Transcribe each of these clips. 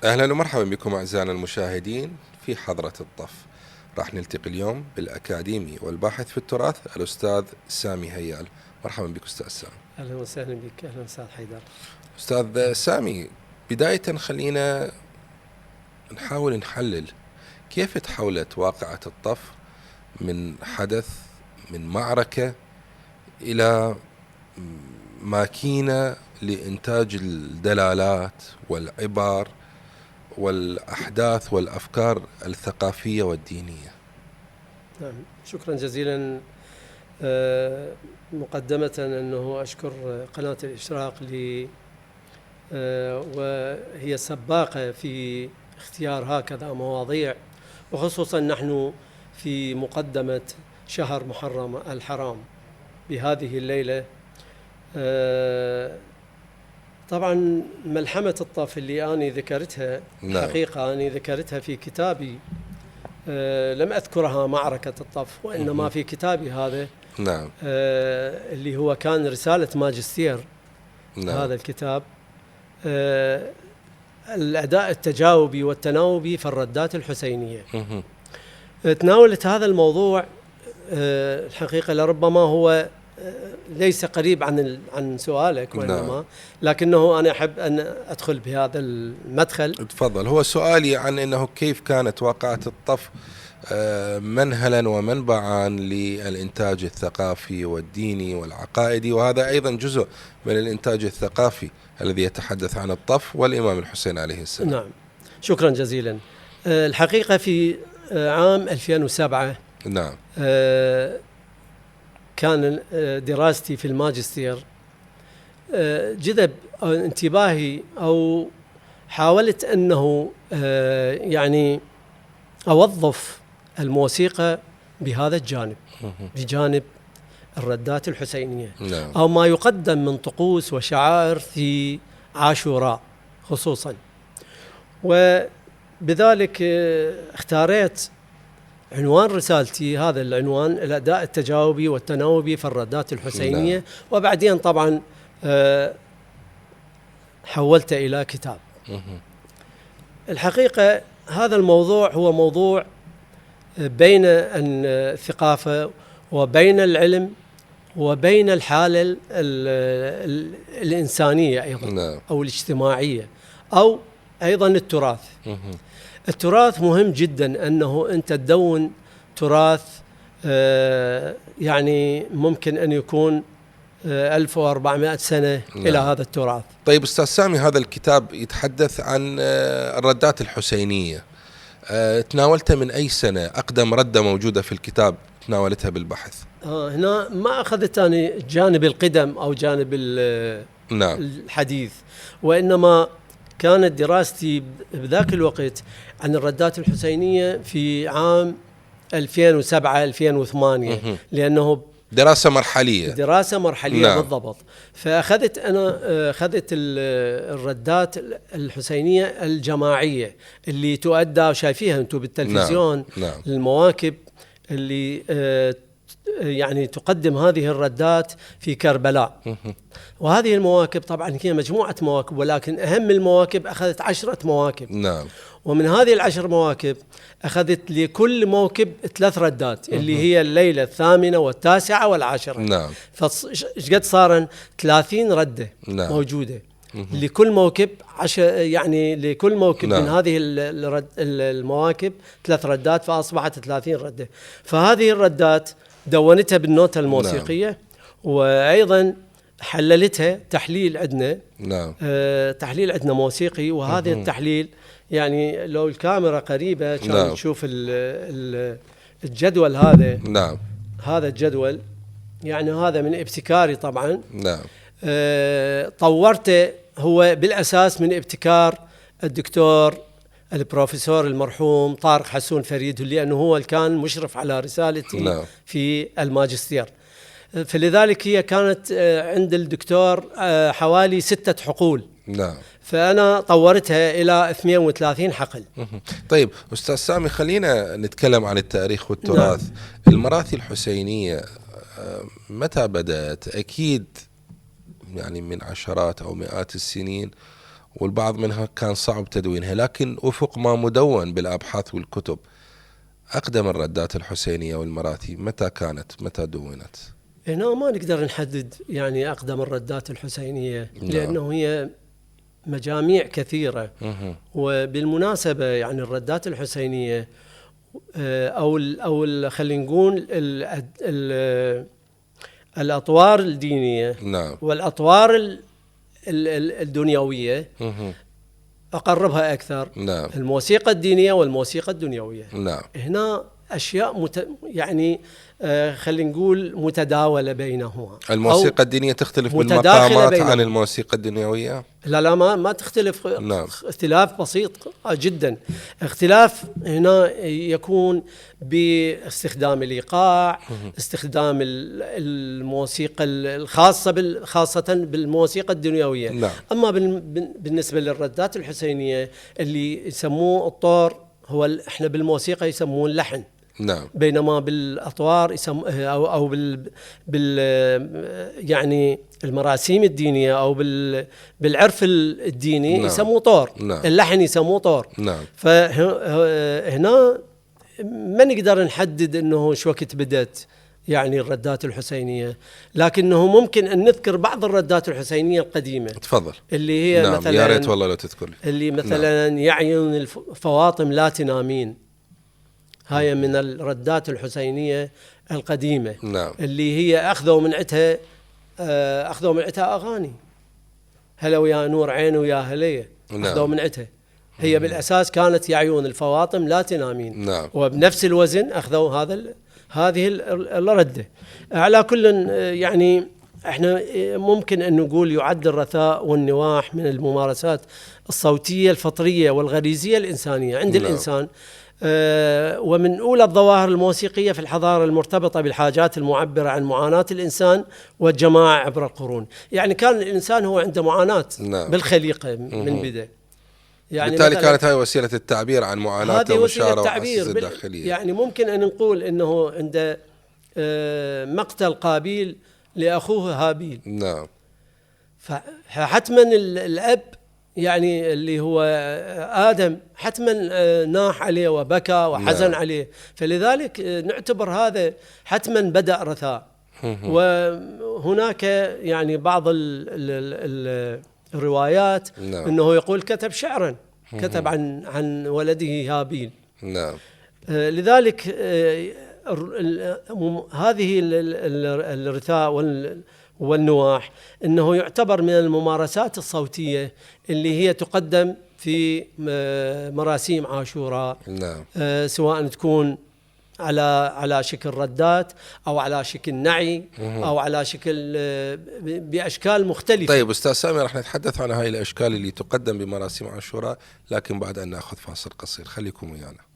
أهلا ومرحبا بكم أعزائنا المشاهدين في حضرة الطف. راح نلتقي اليوم بالأكاديمي والباحث في التراث الأستاذ سامي هيال. مرحبا بك أستاذ سامي. أهلا وسهلا بك. أهلا أستاذ حيدر. أستاذ سامي، بداية خلينا نحاول نحلل كيف تحولت واقعة الطف من حدث، من معركة، إلى ماكينة لإنتاج الدلالات والعبر والأحداث والأفكار الثقافية والدينية. نعم، شكرا جزيلا. مقدمة أنه أشكر قناة الإشراق وهي سباقة في اختيار هكذا مواضيع، وخصوصا نحن في مقدمة شهر محرم الحرام بهذه الليلة. طبعا ملحمة الطف اللي أنا ذكرتها، حقيقة أنا ذكرتها في كتابي. لم أذكرها معركة الطف، وإنما في كتابي هذا اللي هو كان رسالة ماجستير. هذا الكتاب الأداء التجاوبي والتناوبي في الردات الحسينية. تناولت هذا الموضوع الحقيقة، لربما هو ليس قريب عن سؤالك، وإنما لكنه أنا أحب أن أدخل بهذا المدخل. تفضل. هو سؤالي عن أنه كيف كانت واقعة الطف منهلا ومنبعا للإنتاج الثقافي والديني والعقائدي، وهذا أيضا جزء من الإنتاج الثقافي الذي يتحدث عن الطف والإمام الحسين عليه السلام. نعم، شكرا جزيلا. الحقيقة في عام 2007 نعم كان دراستي في الماجستير، جذب انتباهي أو حاولت أنه يعني أوظف الموسيقى بهذا الجانب، بجانب الردات الحسينية، أو ما يقدم من طقوس وشعائر في عاشوراء خصوصا. وبذلك اختاريت عنوان رسالتي هذا العنوان: الأداء التجاوبي والتناوبي في الردات الحسينية. وبعدين طبعا حولت إلى كتاب. الحقيقة هذا الموضوع هو موضوع بين الثقافة وبين العلم وبين الحالة الإنسانية أيضا، أو الاجتماعية، أو أيضا التراث. التراث مهم جدا أنه أنت تدون تراث يعني ممكن أن يكون 1400 سنة إلى هذا التراث. طيب أستاذ سامي، هذا الكتاب يتحدث عن الردات الحسينية. تناولتها من أي سنة؟ أقدم ردة موجودة في الكتاب تناولتها بالبحث؟ هنا ما أخذت أنا جانب القدم أو جانب الحديث، وإنما كانت دراستي بذاك الوقت عن الردات الحسينية في عام 2007-2008، لأنه دراسة مرحلية. بالضبط. فأخذت الردات الحسينية الجماعية اللي تؤدى، وشايفيها أنتم بالتلفزيون. المواكب اللي يعني تقدم هذه الردات في كربلاء. وهذه المواكب طبعا هي مجموعة مواكب، ولكن أهم المواكب أخذت 10 مواكب. ومن هذه ال10 مواكب أخذت لكل موكب 3 ردات، اللي هي الليلة 8 و9 و10. فإيش قد صارن 30 ردة موجودة لكل موكب. يعني لكل موكب من هذه المواكب 3 ردات، فأصبحت 30 ردة. فهذه الردات دونتها بالنوتة الموسيقية، وأيضا حللتها تحليل عندنا. تحليل عندنا موسيقي، وهذا التحليل يعني لو الكاميرا قريبة كان تشوف الجدول هذا. هذا الجدول يعني هذا من ابتكاري طبعا. طورته هو بالأساس من ابتكار الدكتور البروفيسور المرحوم طارق حسون فريد، لأنه هو كان مشرف على رسالتي في الماجستير. فلذلك هي كانت عند الدكتور حوالي 6 حقول. فأنا طورتها إلى 32 حقل. طيب أستاذ سامي، خلينا نتكلم عن التاريخ والتراث. المراثي الحسينية متى بدأت؟ أكيد يعني من عشرات أو مئات السنين، والبعض منها كان صعب تدوينها، لكن وفق ما مدون بالأبحاث والكتب أقدم الردات الحسينية والمراثي متى كانت، متى دونت؟ هنا ما نقدر نحدد يعني أقدم الردات الحسينية، لأنه هي مجاميع كثيرة. وبالمناسبة يعني الردات الحسينية أو خلينا نقول الأطوار الدينية والأطوار الدنيوية أقربها أكثر. الموسيقى الدينية والموسيقى الدنيوية هنا أشياء يعني خلينا نقول متداولة بينهما. الموسيقى الدينية تختلف بالمقامات عن الموسيقى الدنيوية؟ لا ما تختلف. اختلاف بسيط جدا. اختلاف هنا يكون باستخدام الإيقاع، استخدام الموسيقى الخاصة خاصة بالموسيقى الدنيوية. أما بالنسبة للردات الحسينية اللي يسموه الطور، هو احنا بالموسيقى يسموه اللحن. بينما بالأطوار أو يعني المراسيم الدينية أو بالعرف الديني يسموه طور. اللحن يسموه طور. فهنا ما نقدر نحدد إنه شو وقت بدأت يعني الردات الحسينية، لكنه ممكن أن نذكر بعض الردات الحسينية القديمة. تفضل. اللي هي مثلا يا ريت والله لو تذكر. اللي مثلا يعين الفواطم لا تنامين، هاي من الردات الحسينية القديمة. اللي هي أخذوا من عتها أغاني. هلا ويا نور عين ويا هلية، أخذوا من عتها. هي بالأساس كانت يا عيون الفواطم لا تنامين. وبنفس الوزن أخذوا هذه الردة. على كل يعني احنا ممكن أن نقول يعد الرثاء والنواح من الممارسات الصوتية الفطرية والغريزية الإنسانية عند الإنسان، ومن أولى الظواهر الموسيقية في الحضارة المرتبطة بالحاجات المعبرة عن معاناة الإنسان والجماعة عبر القرون. يعني كان الإنسان هو عنده معاناة بالخليقة من بدء. يعني بالتالي كانت هاي وسيلة التعبير عن معاناته ومشاعره وأحاسيسه الداخلية. يعني ممكن أن نقول أنه عند مقتل قابيل لأخوه هابيل، فحتما الأب يعني اللي هو آدم حتما ناح عليه وبكى وحزن عليه. فلذلك نعتبر هذا حتما بدأ رثاء. وهناك يعني بعض الروايات أنه يقول كتب شعرا، كتب عن ولده هابيل. لذلك هذه الرثاء والنواح أنه يعتبر من الممارسات الصوتية اللي هي تقدم في مراسيم عاشوراء. سواء تكون على شكل ردات أو على شكل نعي أو على شكل بأشكال مختلفة. طيب أستاذ سامي، رح نتحدث عن هاي الأشكال اللي تقدم بمراسيم عاشوراء، لكن بعد أن نأخذ فاصل قصير. خليكم ويانا.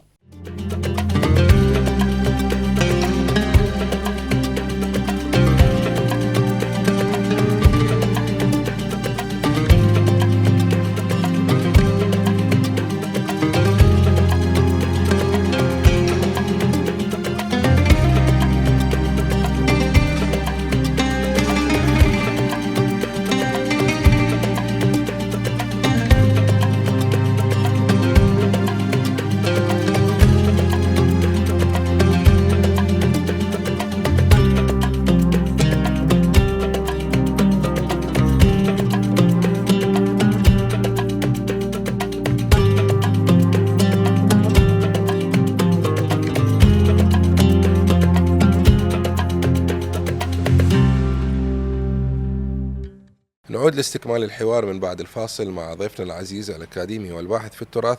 نعود لاستكمال الحوار من بعد الفاصل مع ضيفنا العزيز الأكاديمي والباحث في التراث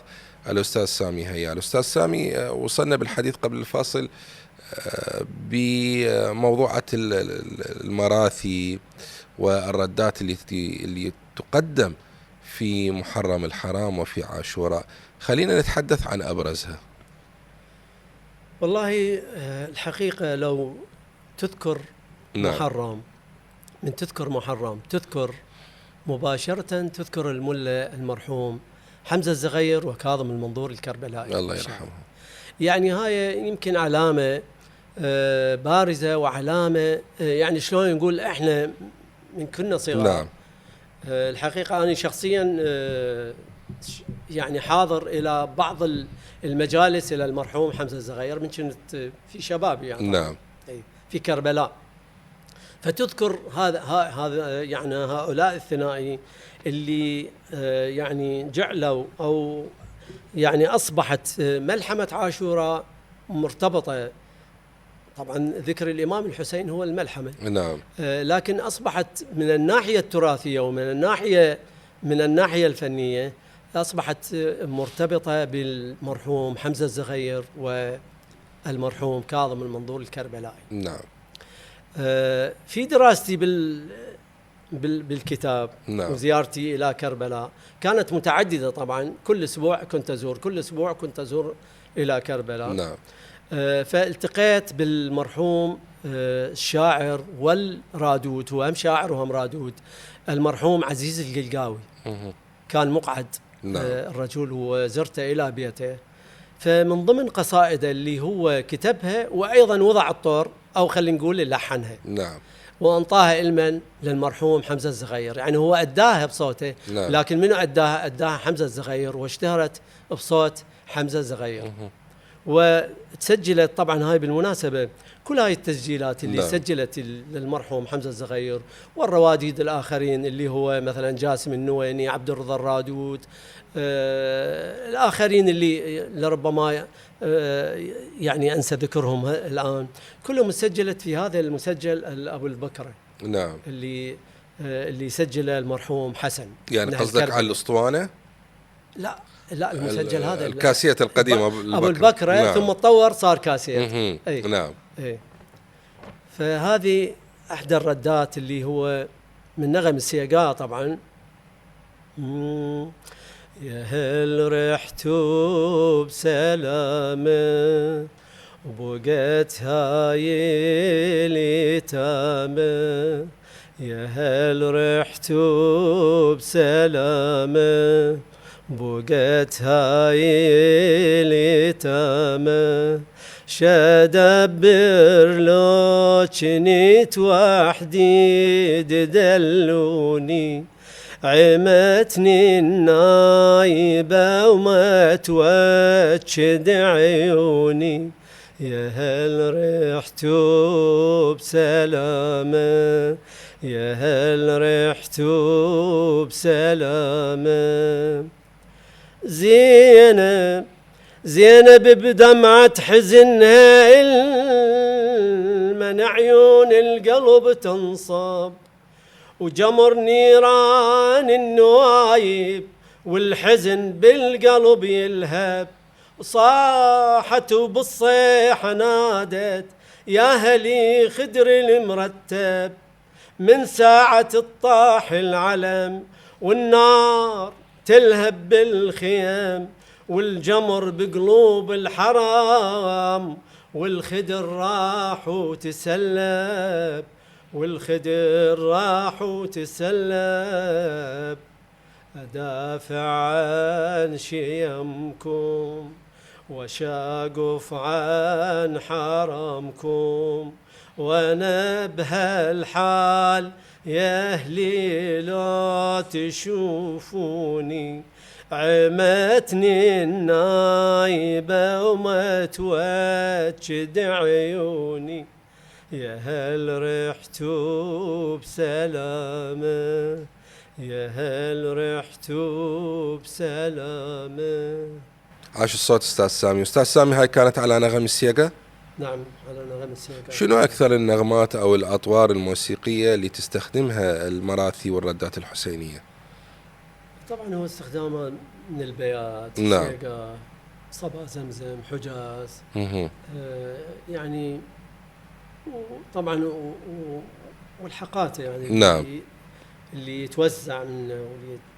الأستاذ سامي هيا. الأستاذ سامي، وصلنا بالحديث قبل الفاصل بموضوعة المراثي والردات اللي تقدم في محرم الحرام وفي عاشوراء. خلينا نتحدث عن أبرزها. والله الحقيقة لو تذكر محرم، من تذكر محرم تذكر مباشرة تذكر الملا المرحوم حمزة الزغير وكاظم المنظور الكربلائي الله يرحمه. يعني هاي يمكن علامة بارزة وعلامة يعني شلون نقول احنا من كنا صغار الحقيقة أنا شخصيا يعني حاضر إلى بعض المجالس إلى المرحوم حمزة الزغير من كنت في شبابي يعني. نعم. في كربلاء. فتذكر هذا يعني هؤلاء الثنائي اللي يعني جعلوا أو يعني أصبحت ملحمة عاشوراء مرتبطة، طبعا ذكر الإمام الحسين هو الملحمة. نعم. لكن أصبحت من الناحية التراثية ومن الناحية الفنية أصبحت مرتبطة بالمرحوم حمزة الزغير والمرحوم كاظم المنظور الكربلائي. نعم. في دراستي بالكتاب، نعم. وزيارتي إلى كربلاء كانت متعددة طبعا، كل أسبوع كنت أزور إلى كربلاء. نعم. فالتقيت بالمرحوم الشاعر والرادود، هو هم شاعر وهم رادود، المرحوم عزيز القلقاوي. كان مقعد. نعم. الرجل، وزرته إلى بيته، فمن ضمن قصائده اللي هو كتبها وأيضا وضع الطور أو خلينا نقول لحنها. نعم. وأنطاها علما للمرحوم حمزة الزغير، يعني هو أداها بصوته. نعم. لكن منو أداها حمزة الزغير، واشتهرت بصوت حمزة الزغير. وتسجلت طبعا هاي بالمناسبة كل هاي التسجيلات اللي نعم. سجلت للمرحوم حمزة الزغير والرواديد الآخرين اللي هو مثلا جاسم النويني، عبد الرضا الرادود، الآخرين اللي لربما يعني أنسى ذكرهم الآن، كلهم سجلت في هذا المسجل أبو البكرة. نعم. اللي سجله المرحوم حسن. يعني قصدك على الأسطوانة؟ لا المسجل هذا الكاسية القديمة أبو البكرة. نعم. ثم تطور صار كاسية. نعم. فهذه أحدى الردات اللي هو من نغم السيقاء طبعا. يا هل رحتوا بسلامة وبقت هاي اليتامى، يا هل رحتوا بسلامة بقت هاي اليتامى، شدبر لو جنيت وحدي دلوني، عمتني النايبة وما توجد عيوني، يا هل رحتوا بسلامة، يا هل رحتوا بسلامة. زينب بدمعة حزنها من عيون القلب تنصب، وجمر نيران النوايب والحزن بالقلب يلهب، صاحت وبالصيحة نادت يا هلي خدر المرتب، من ساعة الطاح العلم والنار تلهب بالخيام، والجمر بقلوب الحرام والخدر راح وتسلب، والخدر راح وتسلب، أدافع عن شيمكم وشاقف عن حرمكم، وانا بهالحال يا اهلي لا تشوفوني، عمتني النايبة وما توجد عيوني، يا هل رحتوا بسلامة، يا هل رحتوا بسلامة. عاش الصوت أستاذ سامي. أستاذ سامي، هاي كانت على نغم السيقة؟ نعم على نغم السيقة. شنو أكثر النغمات أو الأطوار الموسيقية اللي تستخدمها المراثي والردات الحسينية؟ طبعا هو استخدامه من البيات، نعم. السيقة، صبا زمزم، حجاز، يعني طبعا والحقاته يعني. نعم. اللي يتوزع منه،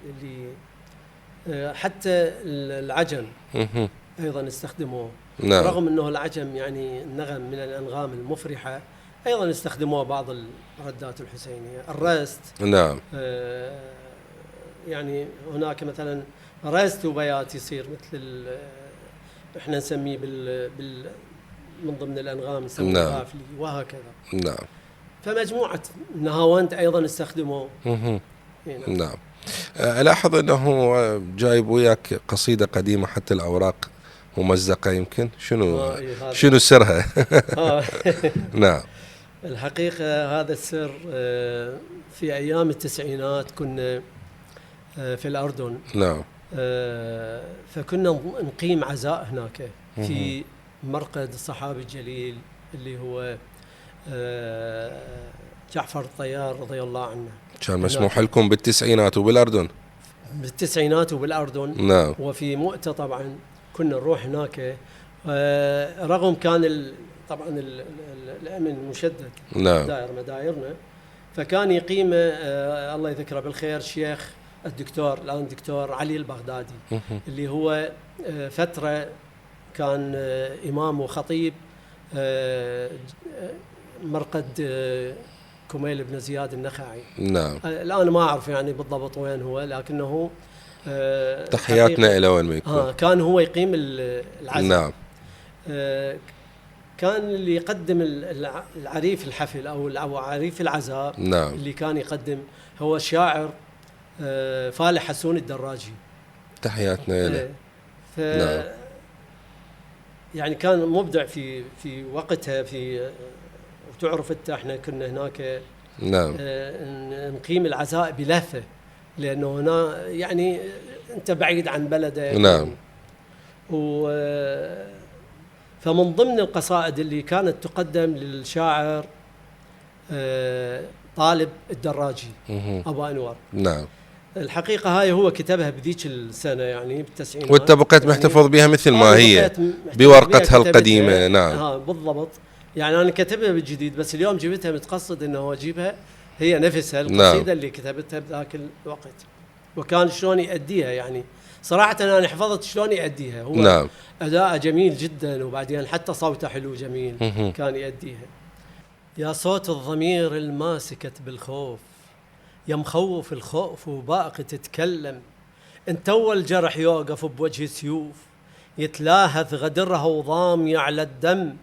اللي حتى العجم أيضا استخدموه. نعم. رغم أنه العجم يعني النغم من الأنغام المفرحة، أيضا استخدموه بعض الردات الحسينية. الرست. نعم. يعني هناك مثلا رست وبيات يصير مثل احنا نسميه من ضمن الأنغام نسميه الغافلي. نعم. وهكذا. نعم. فمجموعة نهاوند أيضا استخدموه. نعم. ألاحظ أنه جايب وياك قصيدة قديمة حتى الأوراق ممزقة، يمكن شنو سرها؟ نعم. الحقيقة هذا السر في أيام التسعينات كنا في الأردن. نعم. فكنا نقيم عزاء هناك في مرقد الصحابي الجليل اللي هو جعفر الطيار رضي الله عنه. كان مسموح لكم بالتسعينات وبالأردن؟ بالتسعينات وبالأردن. نعم. وفي مؤتة طبعا كنا نروح هناك، رغم كان طبعا الأمن مشدد. نعم. دائر مدايرنا، فكان يقيم الله يذكره بالخير الشيخ الآن دكتور علي البغدادي، اللي هو فترة كان إمام وخطيب مرقد كميل بن زياد النخعي. نعم. الآن ما أعرف يعني بالضبط وين هو، لكنه تحياتنا إلى وين ما يكون. كان هو يقيم العزاء. نعم. كان اللي يقدم العريف الحفل أو عريف العزاء. نعم. اللي كان يقدم هو الشاعر فالح حسون الدراجي. تحياتنا له. نعم. يعني كان مبدع في وقتها. وتعرف انت احنا كنا هناك. نعم. نقيم العزاء بلهفة، لأنه هنا يعني انت بعيد عن بلدك. نعم. فمن ضمن القصائد اللي كانت تقدم للشاعر طالب الدراجي أبو أنور. نعم. الحقيقة هاي هو كتبها بذيك السنة يعني بالتسعينات، وانت بقيت محتفظ بها مثل ما هي بورقتها القديمة. نعم. بالضبط. يعني أنا كتبها بالجديد، بس اليوم جبتها متقصد إنه أجيبها هي نفسها القصيدة. نعم. اللي كتبتها بذاك الوقت، وكان شلون يأديها. يعني صراحة أنا حفظت شلون يأديها. هو نعم. أداء جميل جدا، وبعدين حتى صوته حلو جميل. كان يأديها. يا صوت الضمير الماسكت بالخوف، يا مخوف الخوف وباقي تتكلم، انت اول جرح يوقف بوجه سيوف، يتلاهث غدرها وضامي على الدم.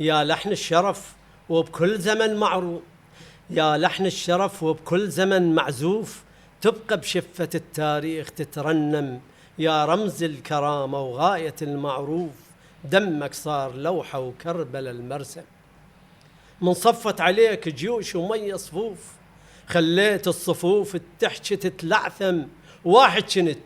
يا لحن الشرف وبكل زمن معروف، يا لحن الشرف وبكل زمن معزوف، تبقى بشفة التاريخ تترنم. يا رمز الكرامة وغاية المعروف، دمك صار لوحة وكربل المرسم. من صفت عليك جيوش ومي صفوف، خليت الصفوف تحكي تتلعثم. واحد كنت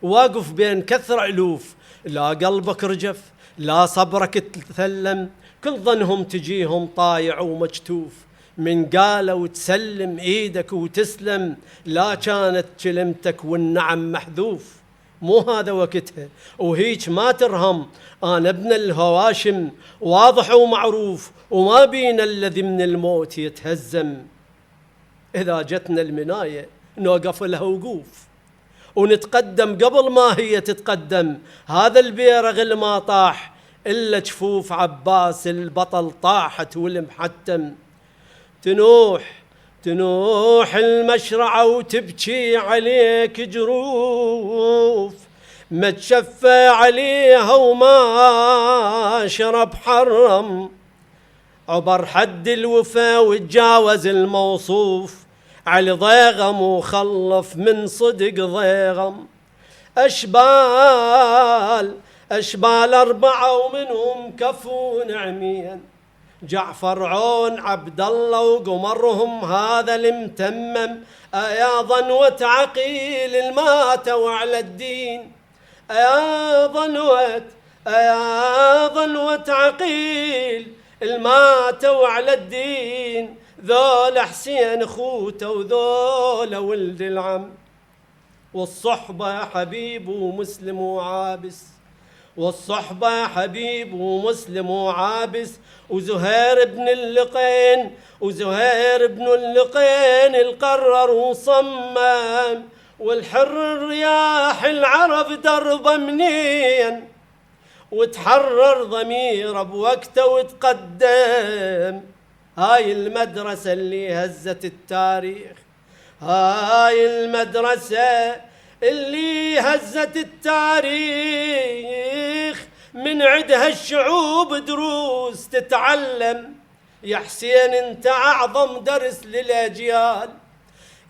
واقف بين كثر ألوف، لا قلبك رجف لا صبرك تثلم، كل ظنهم تجيهم طايع ومجتوف. من قالوا تسلم ايدك وتسلم، لا كانت كلمتك والنعم محذوف. مو هذا وقتها وهيج ما ترهم، أنا ابن الهواشم واضح ومعروف، وما بينا الذي من الموت يتهزم. إذا جتنا المناية نوقف لها وقوف، ونتقدم قبل ما هي تتقدم. هذا البيرغ اللي ما طاح إلا جفوف عباس البطل طاحت والمحتم. تنوح المشرعة وتبكي عليك جروف، ما تشفى عليها وما شرب حرم. عبر حد الوفا وتجاوز الموصوف، على ضيغم وخلف من صدق ضيغم. أشبال أربعة ومنهم كفو نعميا، جعفر عون عبد الله وقمرهم هذا المتمم. أيا ظنوة عقيل الماتوا على الدين، أيا ظنوة عقيل الماتوا على الدين. ذول حسين خوته وذول ولد العم، والصحبة حبيب ومسلم وعابس، والصحبة حبيب ومسلم وعابس. وزهير بن اللقين القرر وصمم، والحر الرياح العرب دربه منين، وتحرر ضميره بوقته وتقدم. هاي المدرسة اللي هزت التاريخ، هاي المدرسة اللي هزت التاريخ، من عدها الشعوب دروس تتعلم. يا حسين انت أعظم درس للأجيال،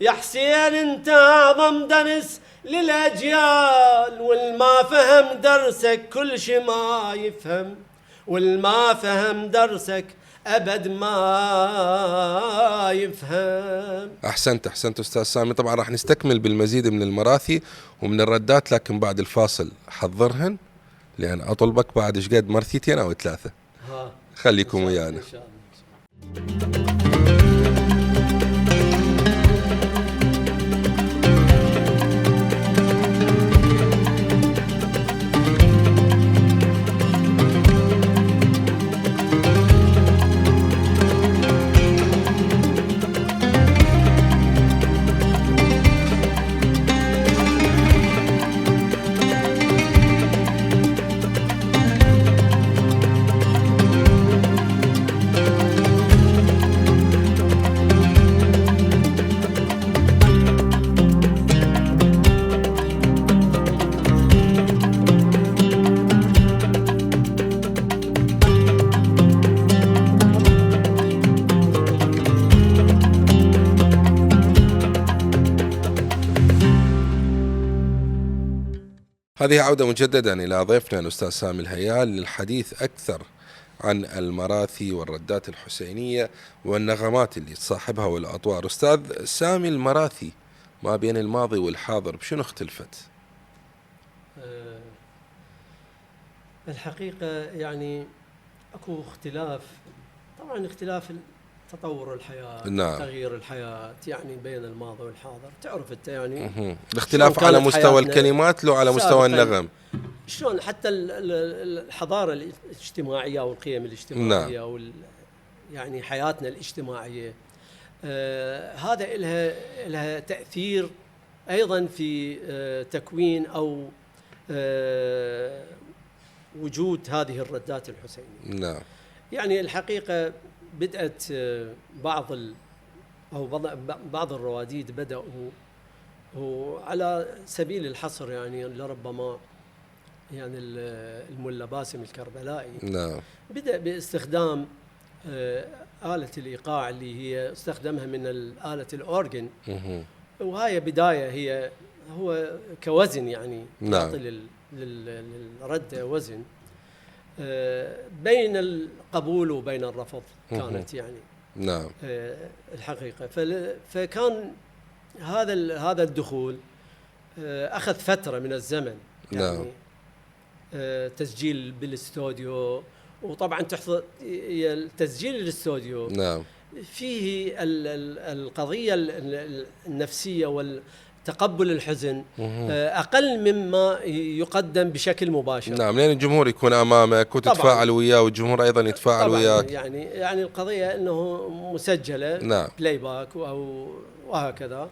يا حسين انت اعظم درس للاجيال، والما فهم درسك كل شي ما يفهم، والما فهم درسك أبد ما يفهم. أحسنت أستاذ سامي. طبعا راح نستكمل بالمزيد من المراثي ومن الردات، لكن بعد الفاصل حضرهن، لأن أطلبك بعد شقد مرثيتين أو 3. خليكم ويانا. إن شاء الله. هذه عودة مجددا إلى ضيفنا الأستاذ سامي الهيال للحديث أكثر عن المراثي والردات الحسينية والنغمات اللي تصاحبها والأطوار. أستاذ سامي، المراثي ما بين الماضي والحاضر بشنو اختلفت؟ الحقيقة يعني أكو اختلاف، طبعا اختلاف تطور الحياة، نعم. تغيير الحياة يعني بين الماضي والحاضر. تعرف أنت يعني الاختلاف على مستوى الكلمات لو على مستوى النغم، شلون حتى الحضارة الاجتماعية والقيم الاجتماعية، نعم. يعني حياتنا الاجتماعية هذا إلها تأثير أيضا في تكوين أو وجود هذه الردات الحسينية. نعم. يعني الحقيقة بدأت بعض الرواديد بدأوا، وعلى سبيل الحصر يعني لربما يعني الملا باسم الكربلائي، نعم. بدأ باستخدام آلة الإيقاع اللي هي استخدمها من الآلة الأورجن، وهي بداية هو كوزن يعني، نعم. تعطي للردة وزن بين القبول وبين الرفض كانت يعني، نعم. الحقيقة. فكان هذا الدخول أخذ فترة من الزمن يعني، نعم. تسجيل بالاستوديو، وطبعا تحصل تسجيل الاستوديو، نعم. فيه القضية النفسية تقبل الحزن أقل مما يقدم بشكل مباشر. نعم، لأن الجمهور يكون أمامك وتتفاعل وياه، والجمهور أيضا يتفاعل وياك. يعني القضية أنه مسجلة، نعم. بلاي باك وهكذا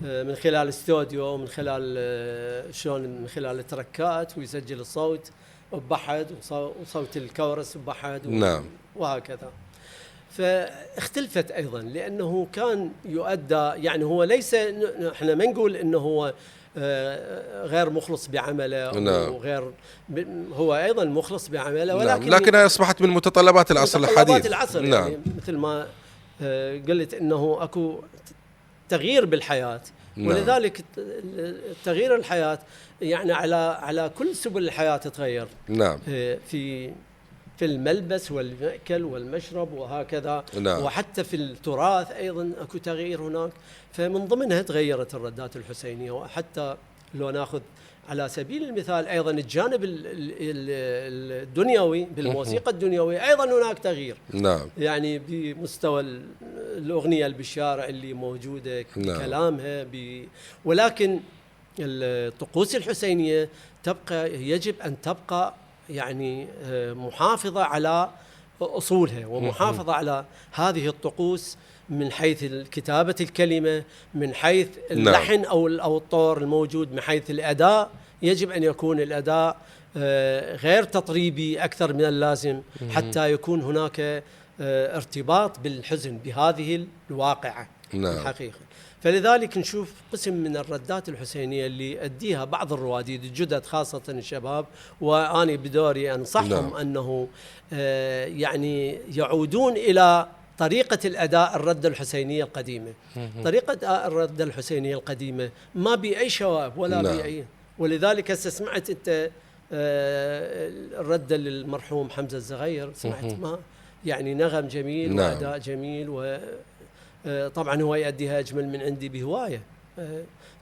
من خلال استوديو، ومن خلال شلون من خلال التركات، ويسجل الصوت بحد، وصوت الكورس بحد، نعم. وهكذا. فاختلفت أيضا لأنه كان يؤدى، يعني هو ليس، احنا ما نقول أنه هو غير مخلص بعمله، نعم. وغير هو أيضا مخلص بعمله، ولكن نعم. لكنها أصبحت من متطلبات العصر الحديث. العصر نعم. يعني مثل ما قلت أنه أكو تغيير بالحياة، نعم. ولذلك تغيير الحياة يعني على كل سبل الحياة تتغير. نعم. في الملبس والمأكل والمشرب وهكذا. نعم. وحتى في التراث أيضا أكو تغيير هناك، فمن ضمنها تغيرت الردات الحسينية. وحتى لو ناخذ على سبيل المثال أيضا الجانب الدنيوي بالموسيقى الدنيوية، أيضا هناك تغيير. نعم. يعني بمستوى الأغنية اللي بالشارع اللي موجودة، نعم. كلامها ولكن الطقوس الحسينية يجب أن تبقى يعني محافظة على أصولها، ومحافظة على هذه الطقوس من حيث كتابة الكلمة، من حيث اللحن أو الطور الموجود، من حيث الأداء. يجب أن يكون الأداء غير تطريبي أكثر من اللازم، حتى يكون هناك ارتباط بالحزن بهذه الواقعة. نعم. الحقيقة. فلذلك نشوف قسم من الردات الحسينية اللي أديها بعض الرواديد الجدد، خاصة الشباب، وأنا بدوري أنصحهم. نعم. أنه يعني يعودون إلى طريقة الأداء الردة الحسينية القديمة. طريقة أداء الردة الحسينية القديمة ما بأي شواب ولا بأي، ولذلك هسه سمعت أنت الردة للمرحوم حمزة الزغير، سمعت ما يعني نغم جميل وأداء جميل، وطبعا هو يؤديها أجمل من عندي بهواية.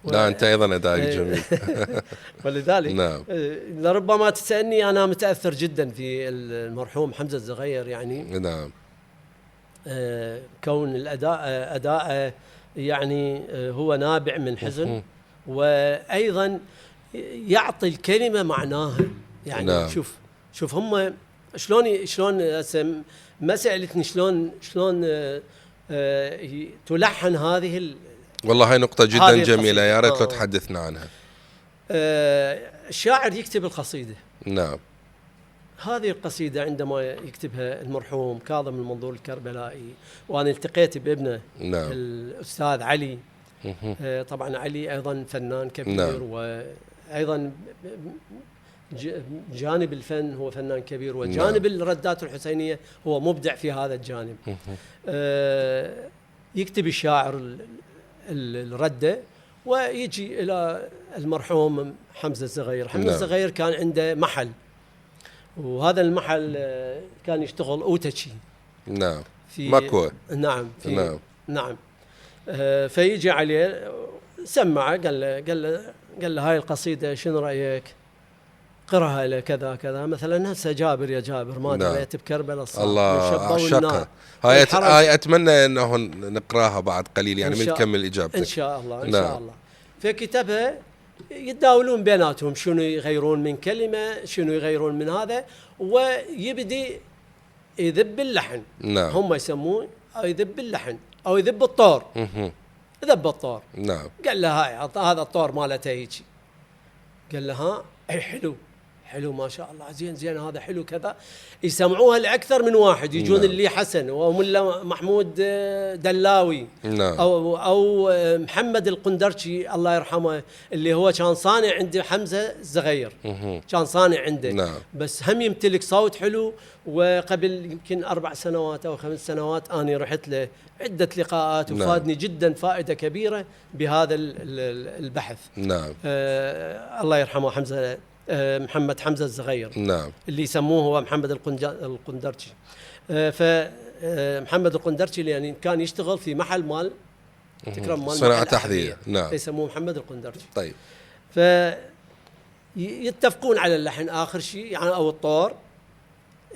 لا أنت أيضا أدائك جميل. ولذلك لربما تسألني، أنا متأثر جدا في المرحوم حمزة الزغير يعني. نعم. كون أداء يعني هو نابع من حزن، وأيضا يعطي الكلمة معناها يعني. نعم. شوف هم شلون ما سألتني شلون تلحن هذه والله هاي نقطة جدا جميلة، يا ريت لو تحدثنا عنها. الشاعر يكتب القصيدة. نعم. هذه القصيدة عندما يكتبها المرحوم كاظم المنظور الكربلائي، وأنا التقيت بابنه نعم. الأستاذ علي. طبعا علي أيضا فنان كبير. نعم. وأيضا جانب الفن هو فنان كبير، وجانب نعم. الردات الحسينية هو مبدع في هذا الجانب. يكتب الشاعر الردة ويجي إلى المرحوم حمزة الزغير. حمزة الزغير كان عنده محل، وهذا المحل كان يشتغل أوتشي. نعم. في مكوى. نعم. نعم. فيجي عليه سمعه، قال له هاي القصيدة شنو رأيك؟ قرها له كذا كذا مثلا. هسه جابر يا جابر ما دريت بكربلاء الصار. الله أعشقها هاي أتمنى أنه نقراها بعد قليل يعني من نكمل إجابتك إن شاء الله. إن شاء الله. فكتبها يتداولون بيناتهم شنو يغيرون من كلمة، شنو يغيرون من هذا، ويبدي يذب اللحن. نعم. هم يسمون أو يذب اللحن أو يذب الطور. ذب الطور. نعم. قال له هاي هذا الطور مالته هيجي. قال له ها حلو ما شاء الله، زين هذا حلو كذا. يسمعوها لأكثر من واحد، يجون نعم. اللي حسن وملا محمود دلاوي. نعم. أو محمد القندرشي الله يرحمه، اللي هو كان صانع عند حمزة الزغير. كان صانع عنده. نعم. بس هم يمتلك صوت حلو. وقبل يمكن 4 سنوات أو 5 سنوات أنا رحت له عدة لقاءات، وفادني جدا فائدة كبيرة بهذا البحث. نعم. الله يرحمه محمد حمزة الزغير. نعم. اللي يسموه هو محمد القندرشي. فمحمد القندرشي يعني كان يشتغل في محل مال تكرم مال صناعة تحذير. نعم. يسموه محمد القندرشي. طيب. يتفقون على اللحن آخر شيء يعني، أو الطور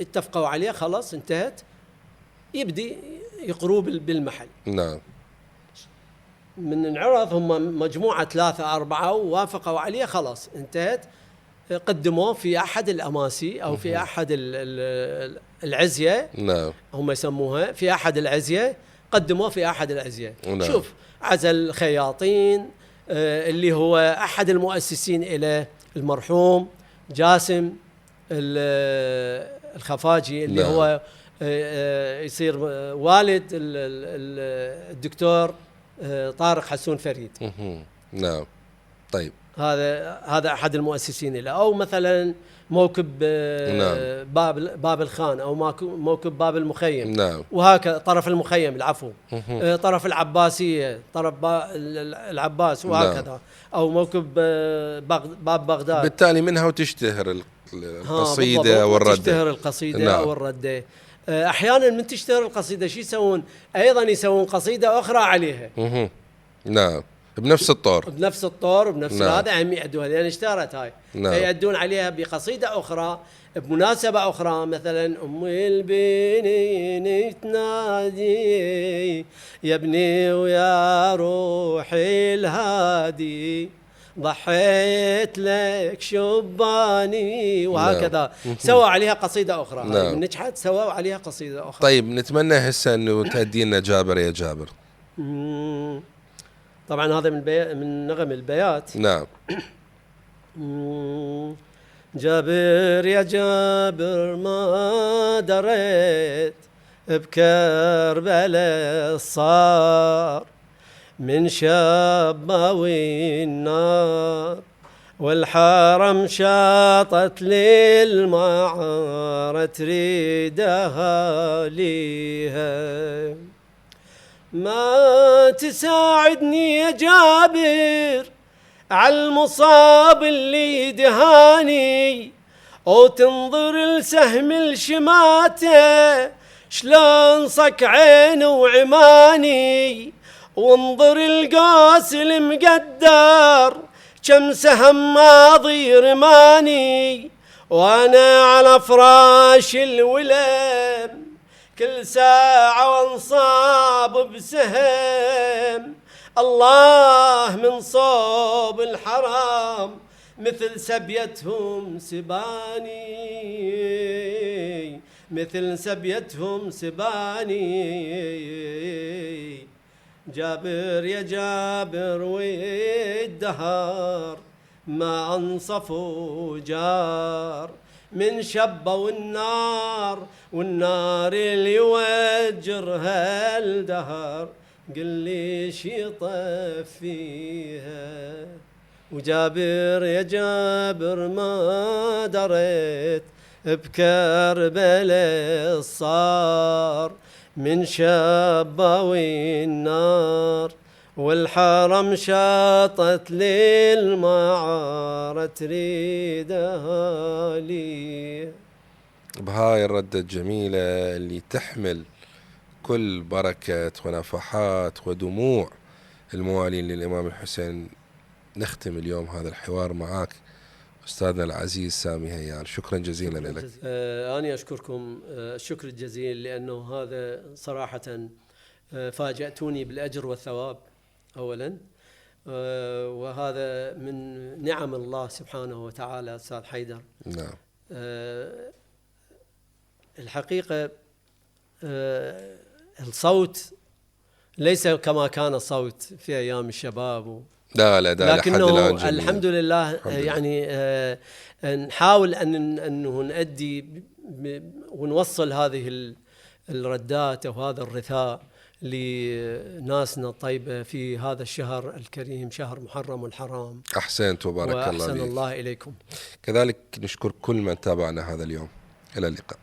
اتفقوا عليه خلاص انتهت. يبدي يقروا بالمحل. نعم. من انعرض هم مجموعة 3 4 ووافقوا عليه خلاص انتهت. قدموه في أحد الأماسي أو في أحد العزية. نعم. هم يسموها في أحد العزية. قدموه في أحد العزية. نعم. شوف عزل خياطين اللي هو أحد المؤسسين إلى المرحوم جاسم الخفاجي، اللي نعم. هو يصير والد الدكتور طارق حسون فريد. نعم. طيب. هذا أحد المؤسسين له. أو مثلا موكب نعم. باب الخان، أو موكب باب المخيم. نعم. وهكذا طرف المخيم العفو. طرف العباسية، طرف العباس وهكذا. نعم. أو موكب باب بغداد. بالتالي منها وتشتهر القصيدة والردة. تشتهر القصيدة. نعم. أو الردة. أحيانا من تشتهر القصيدة شو يسوون؟ أيضا يسوون قصيدة أخرى عليها. نعم. بنفس الطور وبنفس نعم. هذا هم يأدوها لأن اشتهرت هاي. نعم. يأدون عليها بقصيدة أخرى بمناسبة أخرى، مثلا أم البنين تنادي يا ابني ويا روحي الهادي ضحيت لك شباني، وهكذا. نعم. سووا عليها قصيدة أخرى. نعم. نجحت سووا عليها قصيدة أخرى. طيب نتمنى هسه أنه تهدي لنا جابر يا جابر. طبعا هذا من نغم البيات. نعم. جابر يا جابر ما دريت بكربلاء صار من شباوي النار والحرم شاطت للمعارة تريدها ليها. ما تساعدني يا جابر عالمصاب اللي دهاني، أو تنظر لسهم الشماتة شلون صك عيني وعماني، وانظر القاس المقدر كم سهم ماضي رماني، وانا على فراش الولم كل ساعة وانصاب بسهم. الله من صوب الحرام مثل سبيتهم سباني، مثل سبيتهم سباني. جابر يا جابر والدهر ما انصفوا جار، من شبه والنار والنار اللي يوجرها الدهر قل لي شي طفيها. وجابر يا جابر ما دريت بكربلاء صار، من شباوي النار والحرم شاطت للمعارة تريدها لي. بهاي الردة الجميلة اللي تحمل كل بركة ونفحات ودموع الموالين للإمام الحسين، نختم اليوم هذا الحوار معك أستاذنا العزيز سامي هيان. شكرا جزيلا لك. أنا أشكركم الشكر الجزيل، لأنه هذا صراحة فاجأتوني بالأجر والثواب أولا، وهذا من نعم الله سبحانه وتعالى. أستاذ حيدر، نعم، الحقيقة الصوت ليس كما كان الصوت في أيام الشباب، لا لكنه الحمد لله يعني نحاول أنه نؤدي ونوصل هذه الردات وهذا الرثاء لناسنا الطيبة في هذا الشهر الكريم، شهر محرم الحرام. أحسنت وبارك الله فيك. وأحسن الله إليكم. كذلك نشكر كل من تابعنا هذا اليوم. إلى اللقاء.